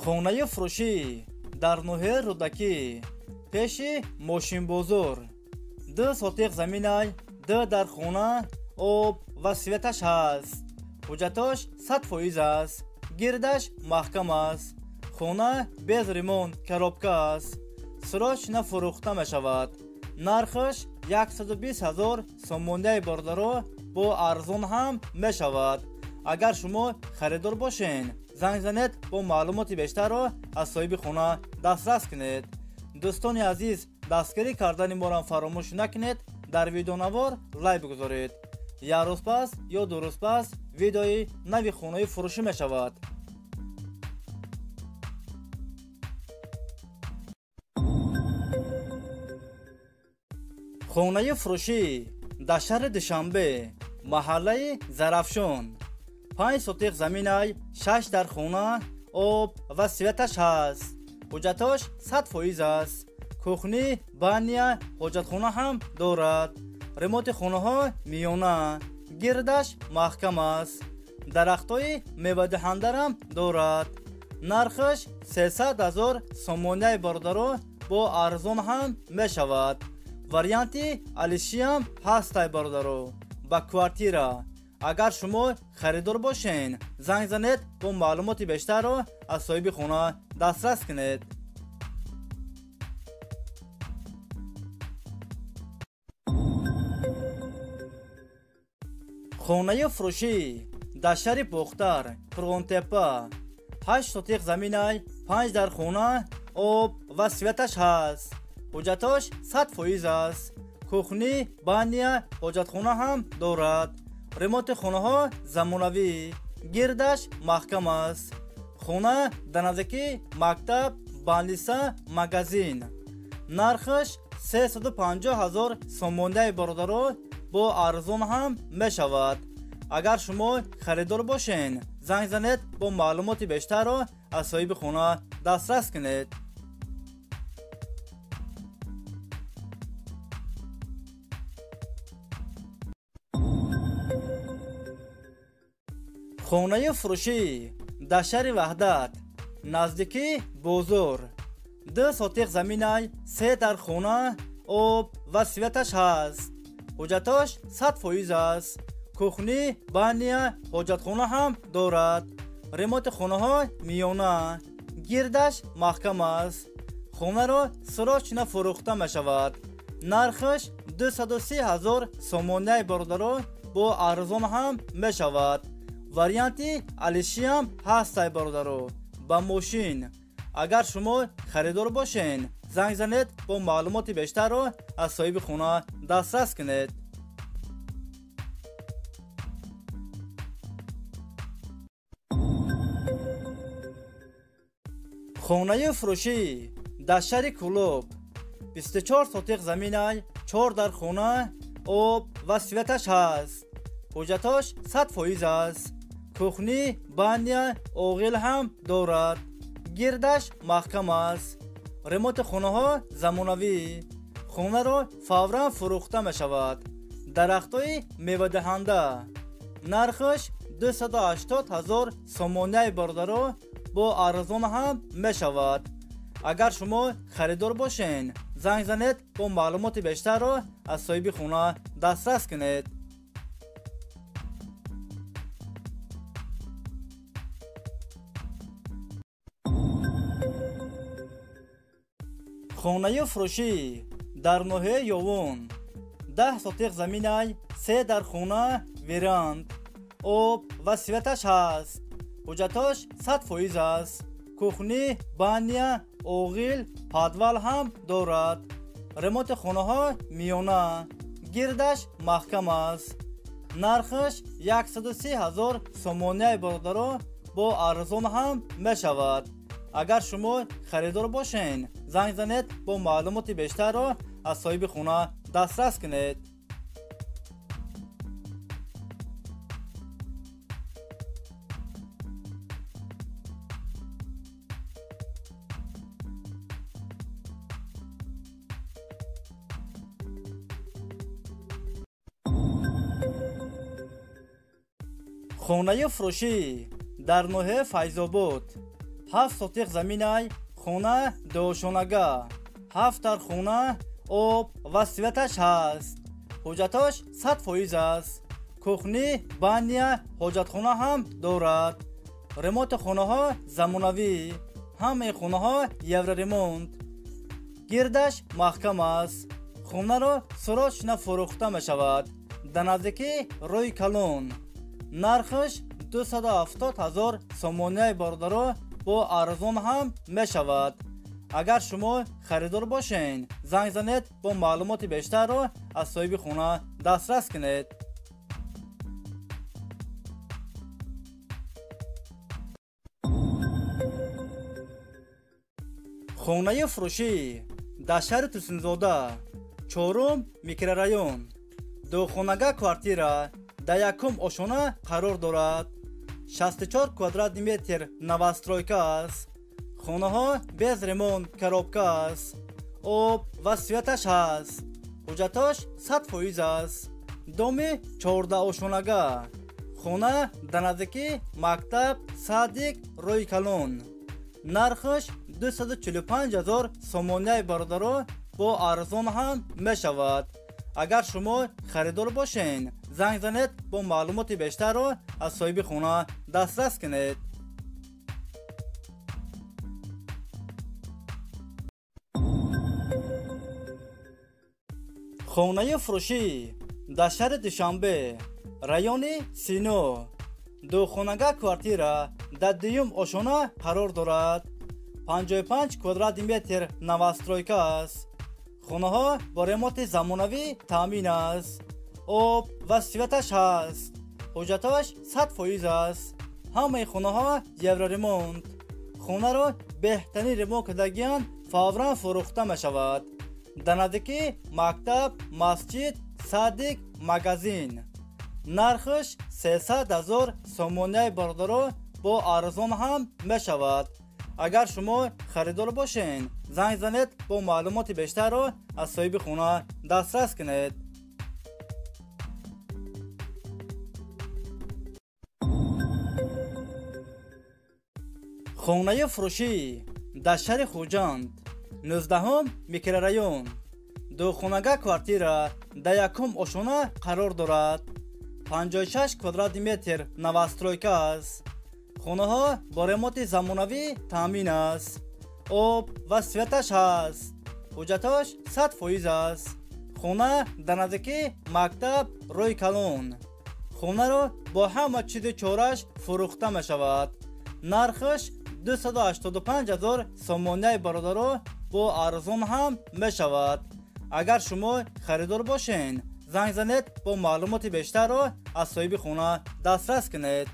Хонаи фурӯшӣ дар ноҳияи Рӯдакӣ, пеши мошинбозор. 2 сотиқ заминай, 2 дар хона, об ва светаш ҳаст. Ҳуҷҷатош 100% аст. Гирдаш маҳкам аст. Хона без ремонт, коробка аст. Срочно фурӯхта мешавад. Нархаш 120 000 сомонияи бародаро, бо арзон ҳам мешавад. Агар шумо харидор бошед, занг занед, бо маълумоти бештарро аз соҳиби хона дастрас кунед. Дӯстони азиз, дастгирӣ кардани моро фаромӯш накунед, дар видеонавор лайк бигузоред. Як рӯз пас ё 2 рӯз пас видеои нави хонаи фурӯшӣ мешавад. Хонаи фурӯшӣ дар шаҳри Душанбе, маҳаллаи Зарафшон. 5 сотиқ заминай, 6 дар хона, об ва светаш ҳаст. Ҳуҷҷатош 100% аст. Кухни, баня, ҳоҷатхона ҳам дорад. Ремонти хонаҳо миёна, гирдаш маҳкам аст. Дарахтҳои мевадиҳандарам дорад. Нархаш 300 000 сомонияи бародаро, бо арзон ҳам мешавад. Варианти алишиам ҳастай бародаро, ба квартира. Агар шумо харидор бошед, занг занед, бо маълумоти бештарро аз соҳиби хона дастрас кунед. Хонаи фурӯшӣ дар шаҳри Бохтар, Қурғонтеппа. 8 сотиқ заминай, 5 дар хона, об ва светаш ҳаст. Ҳуҷҷатош 100% аст. Кухни, баня, ҳоҷатхона ҳам дорад. Ремонти хонаҳо замонавӣ, гирдаш маҳкам аст. Хона дар наздикии мактаб, балниса, магазин. Нархаш 350 000 сомонияи бародаро, бо арзон ҳам мешавад. Агар шумо харидор бошед, занг занед, бо маълумоти бештарро аз соҳиби хона дастрас кунед. Хонаи фурӯшӣ дар шаҳри Ваҳдат, наздикии бозор. 2 сотиқ заминай, 3 дар хона, об ва светаш ҳаст. Ҳуҷҷатош 100% аст. Кухни, баня, ҳоҷатхона ҳам дорад. Ремонти хонаҳо миёна, гирдаш маҳкам аст. Хонаро срочно фурӯхта мешавад. Нархаш 230 000 сомонияи бародаро, бо арзон ҳам мешавад. Варианти алишиам ҳастай бародаро, ба мошин. Агар шумо харидор бошед, занг занед, бо маълумоти бештарро аз соҳиби хона дастрас кунед. Хонаи фурӯшӣ дар шаҳри Кӯлоб, 24 сотиқ заминай, 4 дар хона, об ва светаш ҳаст. Ҳуҷҷатош 100% аст. Кухни, баня, оғил ҳам дорад. Гирдаш маҳкам аст. Ремонти хонаҳо замонавӣ. Хонаро фавран фурӯхта мешавад. Дарахтҳои мевадиҳанда. Нархаш 280 000 сомонияи бародаро, бо арзон ҳам мешавад. Агар шумо харидор бошед, занг занед, бо маълумоти бештарро аз соҳиби хона дастрас кунед. Хонаи фурӯшӣ дар ноҳияи Ёвон, 10 сотиқ заминай, 3 дар хона, веранд, об ва светаш ҳаст. Ҳуҷҷатош 100% аст. Кухни, баня, оғил, подвал ҳам дорад. Ремонти хонаҳо миёна, гирдаш маҳкам аст. Нархаш 130 000 сомонияи бародаро, бо арзон ҳам мешавад. Агар шумо харидор бошед, занг занед, бо маълумоти бештарро аз соҳиби хона дастрас кунед. Хонаи фурӯшӣ дар ноҳияи Файзобод, 7 сотих заминай, хона дуошонага, 7 дар хона, об ва светаш ҳаст. Ҳуҷҷатош 100% аст. Кухни, баня, ҳоҷатхона ҳам дорад. Ремонти хонаҳо замонавӣ. Ҳамаи хонаҳо евроремонт. Гирдаш маҳкам аст. Хонаро срочно фурӯхта мешавад. Дар наздикӣ рӯи калон. Нархаш 270 000 сомонияи бародаро бо арзон ҳам мешавад. Агар шумо харидор бошед, занг занед, бо маълумоти бештарро аз соҳиби хона дастрас кунед. Хонаи фурӯшӣ дар шаҳри Турсунзода, 4 микрорайон. Духонага квартира дар якум ошона қарор дорад. 64 квадратный метр новостройка аст. Хонаҳо без ремонт, коробка аст. Об ва светаш ҳаст. Ҳуҷҷатош 100% аст. Доми 14 ошонага. Хона дар наздикӣ мактаб, садик, рӯи калон. Нархаш 245 000 сомонияи бародаро бо арзон ҳам мешавад. Агар шумо харидор бошед, занг занед, бо маълумоти бештарро аз соҳиби хона дастрас кунед. Хонаи фурӯшӣ дар шаҳри Душанбе, райони Сино. Духонага квартира дар дуюм ошона қарор дорад. 55 квадратный метр новостройка аст. Хонаҳо бо ремонти замонавӣ таъмин аст. Об ва светаш ҳаст. Ҳуҷҷатош 100% аст. Ҳамаи хонаҳо евроремонт. Хонаро беҳтарин ремонт кардагиян фавран фурӯхта мешавад. Дар наздикӣ мактаб, масҷид, садик, магазин. Нархаш 300 000 сомонияи бародаро бо арзон ҳам мешавад. Агар шумо харидор бошед, занг занед, бо маълумоти бештарро аз соҳиби хона дастрас кунед. Хонаи фурӯшӣ дар шаҳри Хуҷанд, 19 микрорайон. Духонага квартира дар якум ошона қарор дорад. 56 квадратный метр новостройка аст. Хонаҳо бо ремонти замонавӣ таъмин аст. Об ва светаш ҳаст. Ҳуҷҷатош 100% аст. Хона дар наздикӣ мактаб, рӯи калон. Хонаро бо ҳама чизи чораш фурӯхта мешавад. Нархаш 285 000 сомонияи бародаро бо арзон ҳам мешавад. Агар шумо харидор бошед, занг занед, бо маълумоти бештарро аз соҳиби хона дастрас кунед.